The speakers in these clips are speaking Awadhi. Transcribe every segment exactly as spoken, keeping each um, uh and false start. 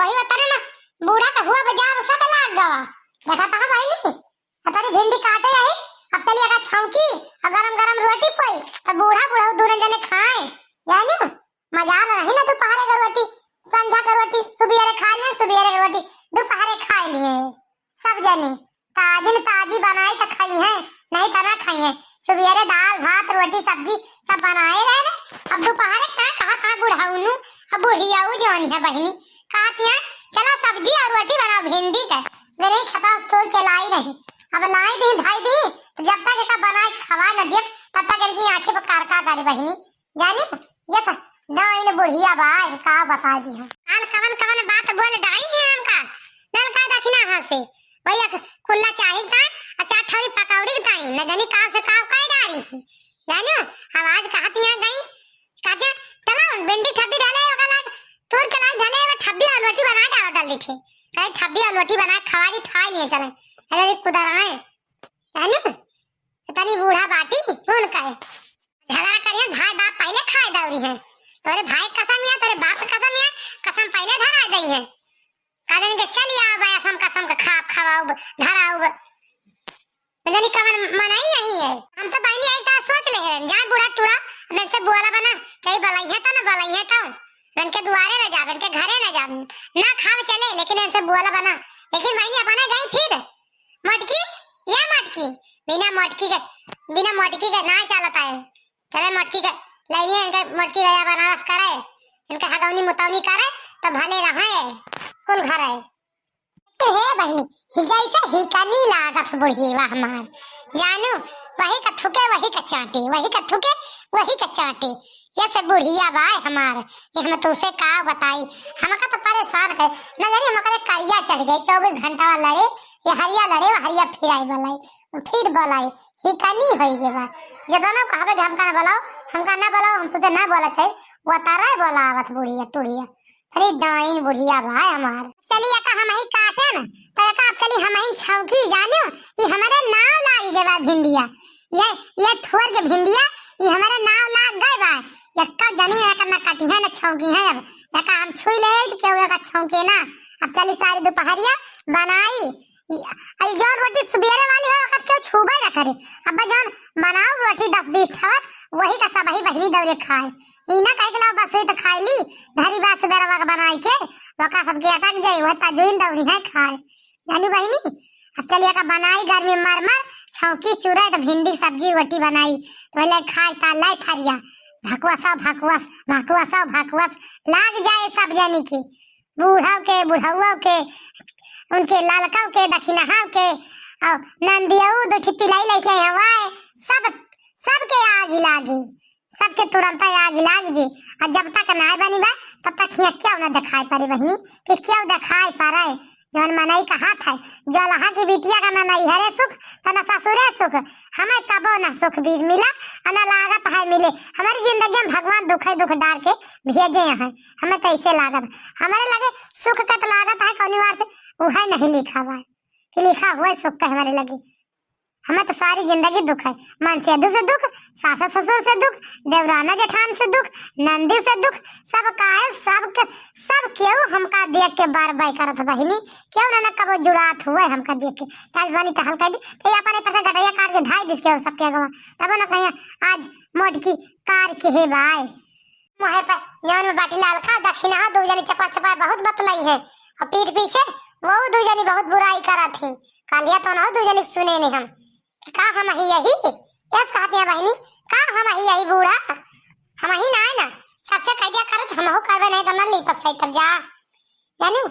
वही उतरे ना, बूढ़ा का हुआ बजाव सब लाग गवा। देखा कहाँ बहिनी, उतरी भिंडी काटे रही, अब चली अगर छौंकी और गरम गरम रोटी पोई, तो बूढ़ा बूढ़ा दोनों जने खाए। जानियो, मजा रही ना दोपहरे का रोटी, संझा का रोटी, सुबेरे खा लिए, सुबेरे का रोटी, दोपहरे खा लिए सब जने। ताजी न ताजी बनाई त खाई है, नहीं त ना खाई है। सुबेरे दाल, भात, रोटी, सब्जी सब बनाए रहे ना। अब दोपहर का कहा, कहा बुढ़ाउनु, अब बुढ़ियाऊ जौन है बहिनी, कहत हैं, "चला सब्जी और रोटी बनाओ भिंडी के।" मेरे ही खेता से तोड़ के लाई रही, अब लाई दी, धाई दी, तो जब तक एका बनाए के खवाए न दिए, तब तक इनकी आँखें पर कारका करी बहिनी। जानी, ये स-, डाइन बुढ़िया बा, ये का बता दी है। काल कवन कवन बात बोल डाइन है हमका। ललका दखिना हँसे, भैया क-, कुल्ला चाही का, आ चार ठौरी पकौड़ी का ताई, न जानी का से का कह डारी है। जानो, आवाज कहत यहाँ गई, कहत यहाँ, "चलो, भिंडी ठब्बी ढले, ओका लाग, तूर के लाग ढले, ओका ठब्बी और रोटी बना डाल, डाल दी थे।" कहे, "ठब्बी और रोटी बना के खवा दी, खा लिए चले।" अरे, कुदर आए, जानो, तनी बूढ़ा बाटी, कौन कहे? झगड़ा करिए, भाई बाप पहले खाए दौरी है। तोरे भाई कसम या, तोरे बाप कसम या, कसम पहले धरा गई है। कह देंगे, "चल आओ बे, कसम, कसम के खा, खवाओ, धराओ बे।" तो जानी कवन मनाई नहीं है। हम तो बहनी एक बात सोच ले हैं, जाए बूढ़ा टूढ़ा, अब इनसे बोला बना, कहीं बलाई है तो ना बलाई है तो, इनके दुआरे न जाब, इनके घरे न जाब, ना खाब चले, लेकिन इनसे बोला बना। लेकिन बहनी अपना गई फिर, "मोटकी, या मोटकी।" बिना मोटकी के, बिना मोटकी के ना चलता है। चले मोटकी के, लइए इनके मोटकी गया बनारस करे, इनके हगौनी मुतौनी करे, तो भले रहे कुल घर है। हे बहनी, ही जैसे ही का नी लागत बुढ़ीवा हमार, जानू, वही का थुके, वही का चाटे, वही का थुके, वही का चाटे। ये से बुढ़िया बाय हमार, ये हम तुसे का बताई, हमका तो परेशान करे, न जानी हमका रे करिया चढ़ गए, चौबीस घंटा लड़े, ये हरिया लड़े, वो हरिया फिर आई बोलाई, फिर बोलाई, ही का नी होई गे बा। जब ना कहबे कि हमका ना बोलाओ, हमका ना बोलाओ, हम तुसे ना बोला चाहिए, वो तारा बोला आवत बुढ़िया, टुढ़िया। अरे डाइन बुढ़िया भाई हमार। चली एका हमही काटे न, तो एका अब चली हमही छौकी जानियो, ई हमरे नाव लाग गए बा भिंडिया। ये, ये थोर के भिंडिया, ई हमरे नाव लाग गए बा। एक्का जनी एका न कटी है न छौकी है अब। एका हम छुई ले तो केहू एका छौके ना। अब चली सारी दोपहरिया बनाई। ई, ई जौन रोटी सुबेरे वाली हो, ओकर केहू छूबे ना करे। अब जौन बनाऊ रोटी दस बीस ठवर, वही का सबही बहिनी दौरे खाए। ई ना कहे के लाओ बस हुई तो खाई ली, धरी बा सुबेरवा के बनाई के, वका सबके अटक जाई, वह तजुइन दौरी है खाए। जानी बहिनी, अब चलिए का बनाई गर्मी मर मर, छौकी चूरा तो भिंडी सब्जी रोटी बनाई, तो ले खाए ता ले थरिया, भकुआ सब भकुअस, भकुआ सब भकुअस, लाग जाए सब जनी के, बूढ़ा के, बुढ़ौआ के, उनके ललका के, दखिनहा के, और नंदियऊ दो ठी पिलाई लेके हवाए, सब, सबके आग लागी। सबके तुरंत आग लाग जी। आ जब तक नाय बनी बा, तब तक हियाँ केहू ना देखाई पड़े बहिनी, कि केहू देखाई पड़े। जौन मनई कहत है, "जलहा की बिटिया का ना नैहरे सुख, त ना ससुरे सुख।" हमें कबो ना सुख बीज मिला, आ ना लागत है मिले। हमारी जिंदगी में भगवान दुखे दुख डार के भेजे हैं। हमें तो ऐसे लागत, हमारे लगे सुख का तो लागत है कौनी बार से, उहे नहीं लिखा हुआ है कि लिखा हुआ है सुख का हमारे लगे। हमें तो सारी जिंदगी दुख है, मनसेधू से दुख, सास ससुर से दुख, देवराना जेठान से दुख, नंदी से दुख, सब काहे, सब के, सब केहू हमका देख के बार बाय करत बहिनी, केहू ना, ना कबो जुड़ात हुए हमका देख के। चाहे बनी टहल कर दी, तो ये अपने पर से गटैया काट के धाई दिस के सबके अगवा। तब ना कहिए, "आज मोटकी कार के हे बाय।" मुँहे पर जौन में बाटी लाल खा, दखिना हो, दू जनी चपा चपा बहुत बतलाई है। और पीठ पीछे वो दू जनी बहुत बुराई करत थी। कालिया तो ना हो, दू जनी सुने नहीं हम। का हम ही यही? यस कहत हैं बहिनी, का हम ही यही बूढ़ा? हम ही ना है ना, सबसे कह दिया करत, हम हो करबे नहीं, तब ना लीपत सही तब जा। जानू,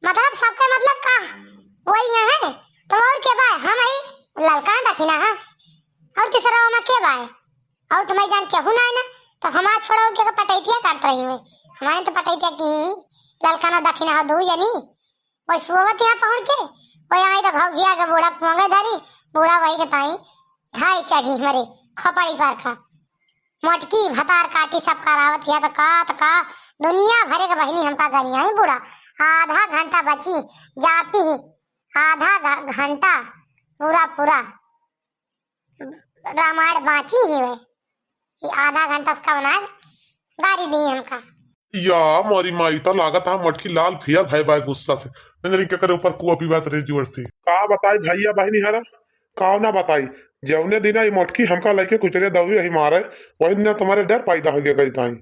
मतलब सबके मतलब का वही यहाँ है, तो और के बा? हम ही ललका दखिना है, और तीसरा में के बा? और तुम्हें जान केहू ना है ना, तो हमार छोड़ा के पटैतिया काट रही हुई। हमारे तो पटैतिया की ललका ना दखिना हो दू जनी, वही सोवत यहाँ पहुँच के, वही आई तो घौघिया के बूढ़ा पोंगे धरी, बूढ़ा वही के ताई धाई चढ़ी हमारे खोपड़ी पर का। मोटकी भतार काटी सब करावत या तो का, तो का, दुनिया भरे के बहिनी हमका गरियाई बूढ़ा। आधा घंटा बची, जाती ही आधा घ-, घंटा पूरा, पूरा रामायण बाँची ही हुए। ये आधा घंटा से कम ना गारी दी हमका। या मोरी माई, तो लागत है मोटकी लाल फियर भय बाय गुस्सा से। नंजनी के करे ऊपर कुआ पीबात रही जोर से। का बताई भैया बहिनी हरा, का ना बताई। जौने दिना ई मोटकी हमका लेके कुचरे दौड़ी रही मारे, वही दिना तुम्हारे डर पैदा हो गया करी ताई।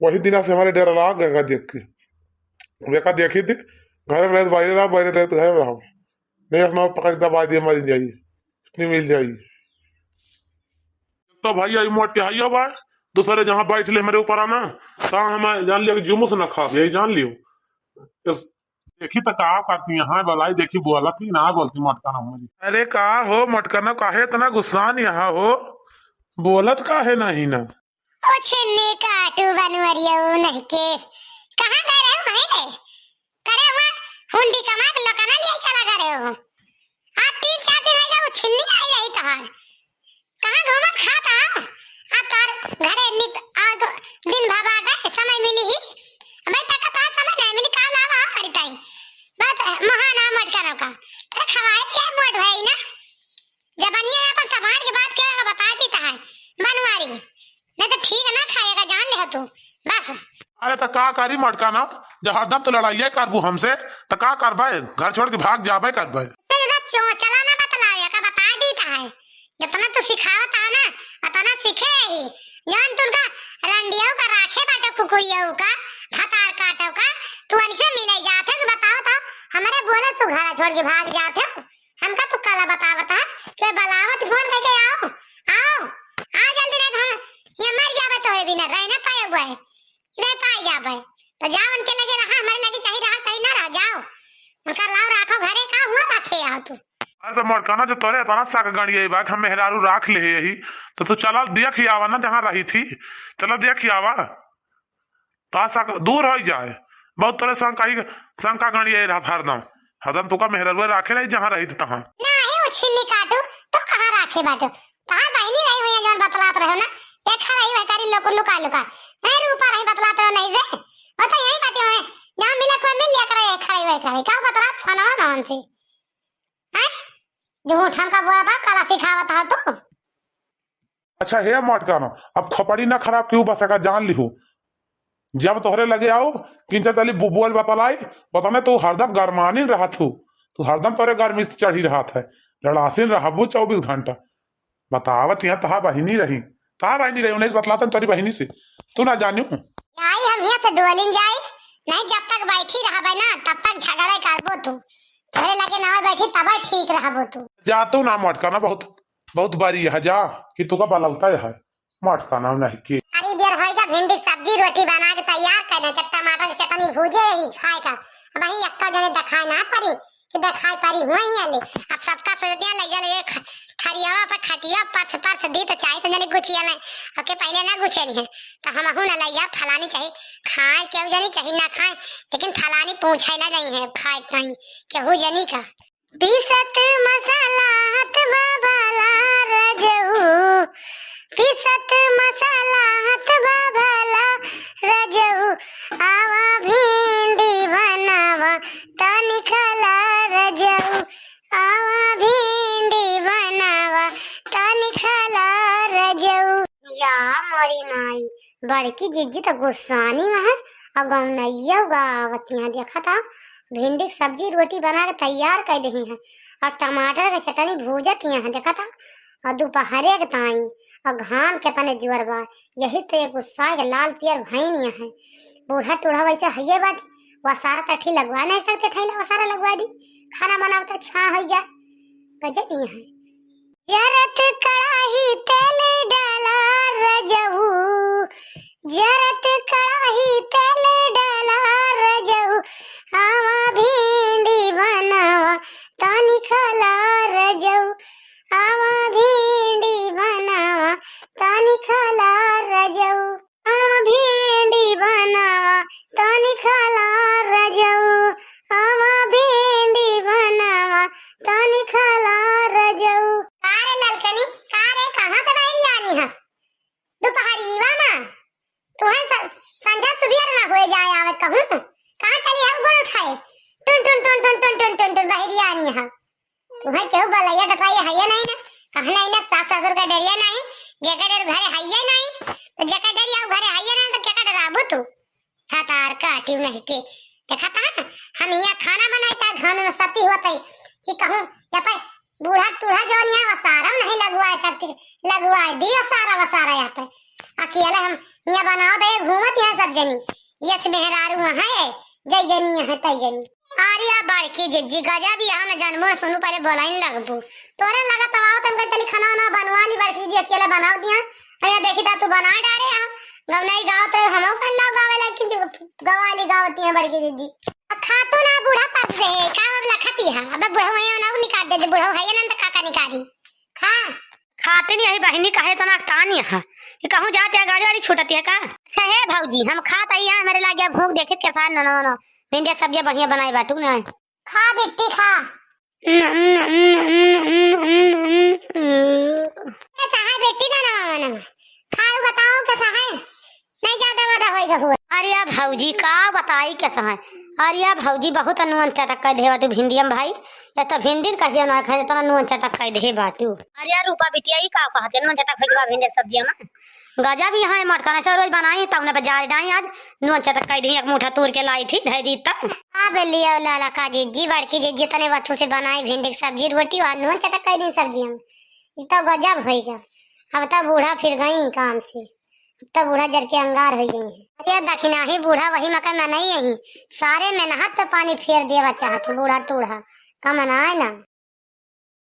वही दिना से हमारे डर लाग गया देख के। देखा देखी थी, घर रहे तो बाहर रहो, बाहर रहे तो घर रहो। नहीं अपना पकड़ दबा दिए, मर जाइए, इतनी मिल जाइए। तो भैया ई मोटकी हइयो बा, दूसरे जहाँ बैठ ले हमरे ऊपर आना, तो हम जान लिया कि जुमूस ना खा, यही जान लियो। इस, देखी तो का करती यहाँ बलाई, देखी बोलत ही ना बोलती मोटका ना हमारी। अरे का हो मोटका ना, काहे इतना गुस्सान यहाँ हो, बोलत काहे नहीं ना? ओ छिन्नी काटू बनवरियो नहीं के, कहाँ गए रहे हो भाई रे? करे हुआ हुंडी कमा के लोकाना लिए चला गए रहे हो। आज तीन चार दिन हो गया, वो छिन्नी आई रही तोहार। कहाँ घूमत खात हो? आ तोर घरे नित, आ दो, दिन भर बाटे, समय मिली ही। अबे तक तो समय नहीं मिली, का लावा हो हमारी ताई? बात महान आ मोटका ना का। तेरे खवाए पिए मोट भाई ना। जबनिया अपन संभाल के बात किया, बता देता है बनवारी। नहीं तो ठीक ना खाएगा, जान ले तू। बस। अरे तो का करी मोटका ना, जब हरदम तो लड़ाइया करबू हमसे, तो का करबे? घर छोड़ के भाग जाबे करबे। तो दादा चोचला ना बतलावे का, बता देता है। जितना तू सिखावत है ना, उतना सीखे ही। जौन तुनका रंडियऊ का राखे बाटे, कुकुरियऊ का, भतार काटऊ का, तू उनसे मिले जात है, तू बताओ तो, हमारे बोले तू घर छोड़ के भाग जात है। हमका तू काला बतावत है, के बलावत फोन करके आओ, आओ, आओ जल्दी, नहीं तो हम ये मर जाबे तो ये भी ना रह ना पाए हुए, नहीं पाए जाबे। तो जाओ उनके लगे रहा, हमारे लगे चाहे रहा, चाहे ना रहा, जाओ। उनका लाओ राखो घरे, का हुआ रखे आओ तू। अरे तो मोटका ना जो तोरे इतना शक गणिये बा कि हम मेहरारू राख ले यही, तो तू चला देख ही आवा ना जहाँ रही थी, चला देख ही आवा। ता शक दूर हो जाए, बहुत तोरे शंका ही, शंका गणिये रहत हरदम, हरदम तुका मेहरारू राखे रही जहाँ रही थी तहाँ। नाही उछिन्नी काटू, तू कहाँ राखे बाटू? तहार बहिनी रही हुई जौन बतलात रहो ना, एक खा रही वह करी लोग लुका लुका, नहीं रूपा रही बतलात रहो नहीं से, वो तो यही बाटे हुए, जहाँ मिला कोई मिल लिया करे, एक खा रही वह करे, का बतलात फोनवा ना हमसे। हैं? जो उठान का बोला था, काला सिखावत हो तू। अच्छा हे मोटका ना, अब खोपड़ी ना खराब किहू बस का जान लिहू। जब तोहरे लगे आओ, किंचा चली बुबुअल बतलाई, बतने तू हरदम गरमानी रहत हू। तू हरदम तोरे गर्मी से चढ़ी रहत है। लड़ासिन रहबू चउबीस घंटा। बतावत यहाँ तहा बहिनी रही। तहा बहिनी रही, उन्हें बतलातन तोरी बहिनी से। तू ना जानियो। आई हम यहाँ से डोलिन जाई, नहीं जब तक बैठी रहबे ना, तब तक झगड़े करबो तू। तोहरे लगे ना बैठी तबे ठीक रहबो तू। जा तू ना मोटका ना बहुत बहुत बारी यह जा कि तुका बलौता यह मोटका नाम नहीं के। अरे देर होइगा, भिंडी के सब्जी रोटी बना के तैयार कर दे, जब टमाटर के चटनी भूजे ही खाए का। अब वही एक्का जने देखाए ना पड़ी कि देखाए पड़ी हुआ ही अले। अब सबका सोचे ले जले एक थरियावा पर खटिया पर्थ पर्थ दी तो चाहे तो जने गुचिया ले। ओके पहले ना गुचेली है तो हम हूँ ना ले जा फलानी चाहे खाए केहू जनी चाहे ना खाए, लेकिन फलानी पूछे ना जाई है खाए कहीं केहू जनी का। पीसत मसाला हाथ बाबाला रजऊ, पीसत मसाला हाथ बाबाला रजऊ, आवा भिंडी बनावा तनी खाला रजऊ, आवा भिंडी बनावा तनी खाला रजऊ। या मोरी माई, बड़की जिज्जी तो गुस्सानी में है, और गौनैया गावत यहाँ देखा था, भिंडी के सब्जी रोटी बना के तैयार कर दही है, और टमाटर के चटनी भूजत यहाँ देखा था, और दोपहरे के ताई, और घाम के तने जुअर बा, यही तो एक गुस्सा के लाल पियर भईन यहाँ है। बूढ़ा टूढ़ा वैसे हइये बाटी, वसारा तठी लगवा नहीं सकते, थैला वसारा लगवा दी, खाना बनावता छा हो जाए, गजब यहाँ है। जरत कड़ाही तेल डाला रजऊ, जरत कड़ाही तेल डाला रजऊ, आवा भिंडी बनावा तनी खाला रजऊ, आवा भिंडी बनावा तनी खाला रजऊ। आवा भिंडी बनावा तनी खाला रजऊ, आवा भिंडी बनावा तनी खाला रजऊ। का रे ललकनी, का रे, कहाँ से बहरी आनी हस? दोपहरीवा मा? तुहन स-, संझा सुबियर ना होए जाए आवत कहूँ। कहाँ चली है गोड़ उठाए? टुन टुन टुन टुन टुन टुन टुन टुन बहरी आनी है। तुहर केहू बलैया डटवाई हइये नहीं ना, कहना ही ना, सास ससुर का डरिया नहीं, जेकर डर घरे हइये नहीं, तो जेकर डरिया उ घरे हइये नहीं, तो केकर डराबू तू? हाँ, तो के। देखा था, हम यहाँ खाना बनाई था, घर में सती हुआ था कि कहूँ यहाँ पे बूढ़ा टूढ़ा जौन यहाँ वसारम नहीं लगवाए, सब चीज लगवाए दियो, सारा वसारा यहाँ पे। अकेले हम यहाँ बनाओ दे, घूमत यहाँ सब जनी, यस मेहरारू वहाँ है, जय जनी यहाँ तय जनी। अरे या बड़की जिज्जी, गजब यहाँ न जन्मो न सुनू, पहले बोलाई लगबू। तोरे लगा तब आओ, तुम कह चली खाना वाना बनवा ली बड़की जिज्जी, अकेले बनाओ दिया। अरे देखी ता तू बना डारे हम, गौनाई गावत रहे, हमो कन लाओ गावे लगी, जो गवाली गावत यहाँ बड़की जिज्जी। अब खा तू ना, बूढ़ा पास दे है, का अब लखती है, अब बूढ़ा वहीं ना निकाल दे, जो बूढ़ा है ना तो काका निकाली। खा। खाते नहीं आई बहिनी, काहे इतना तानी है कि कहूँ जाते हैं, गाड़ी वाड़ी छूटती है का? अच्छा है भौजी, हम खात आई है, मेरे लागे भूख देखित के साथ ननो ननो भिंडी सब्जी बढ़िया बनाई बाटू ना। खा बिट्टी खा। नम, नम, नम, नम, नम, नम। कैसा है बेटी ना नवा नवा? खाओ बताओ कैसा है? नहीं ज्यादा वादा होएगा हुआ। अरे या भौजी का बताई कैसा है? अरे या भौजी बहुत नून चटक कर दे बाटू भिंडिया में भाई। या तो भिंडी कहियो ना खाए, इतना नून चटक कर दे बाटू। अरे या रूपा बिटिया, ई का कहते नून चटक भइल बा भिंडी सब्जिया में? गजब यहाँ है मटका, ऐसे रोज बनाई तब ने बाजार जाई, आज नून चटक कर दी, एक मुठा तोड़ के लाई थी, धै दी तब। आ बेलिया लाला का जिज्जी, बड़की जिज्जी तने बथू से बनाई भिंडी की सब्जी रोटी और नून चटक कर दी सब्जी हम। ई तो गजब होइगा। अब तो बूढ़ा फिर गई काम से। तब बूढ़ा जर के अंगार हो गई है। अरे दखिनाही बूढ़ा वही मकई में नहीं यही, सारे में नहात तो पानी फेर देवा चाहत है बूढ़ा टूढ़ा, कमनाए ना।